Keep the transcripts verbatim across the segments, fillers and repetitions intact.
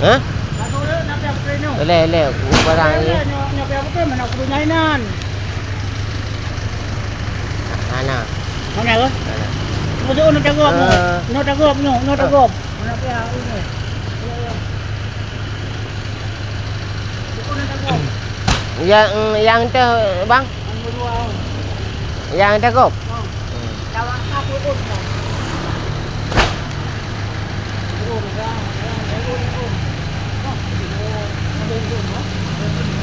Hah? Ilèe, ilèe, barang ni. Hana. Mana ke? Mana? Masuk, nak cakap, nak. Eh. Nak cakap, nak, nak cakap. Mana pihak ini? Yang, yang tu, bang? Yang tu kop? Hmm.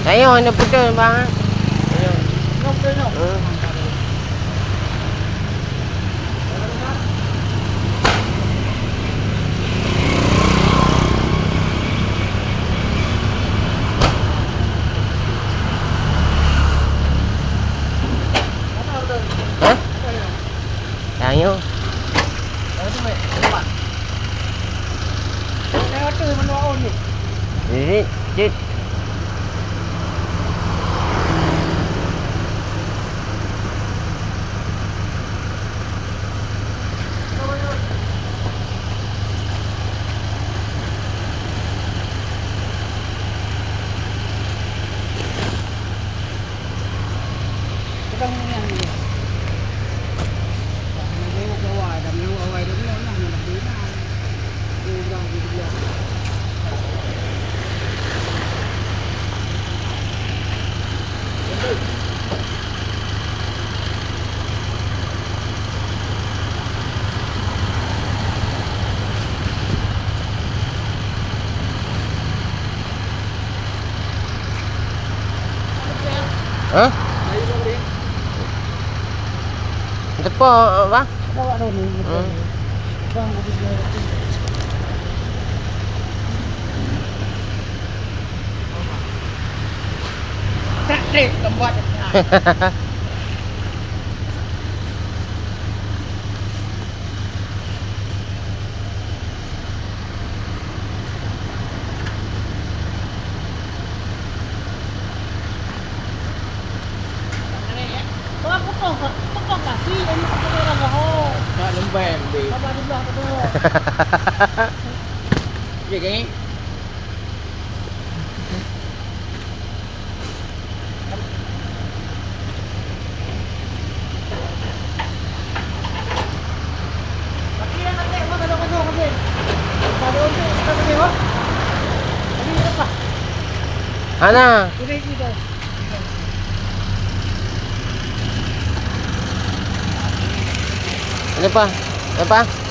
Ayo, anda putus, bang. Ayo. Hmm. Hah? Tanyoe. Ini, cit. Hah? Teupeue, Bang? Hmm. Nak lembang, deh. Oke, geng. Hana. Kenapa? Kenapa?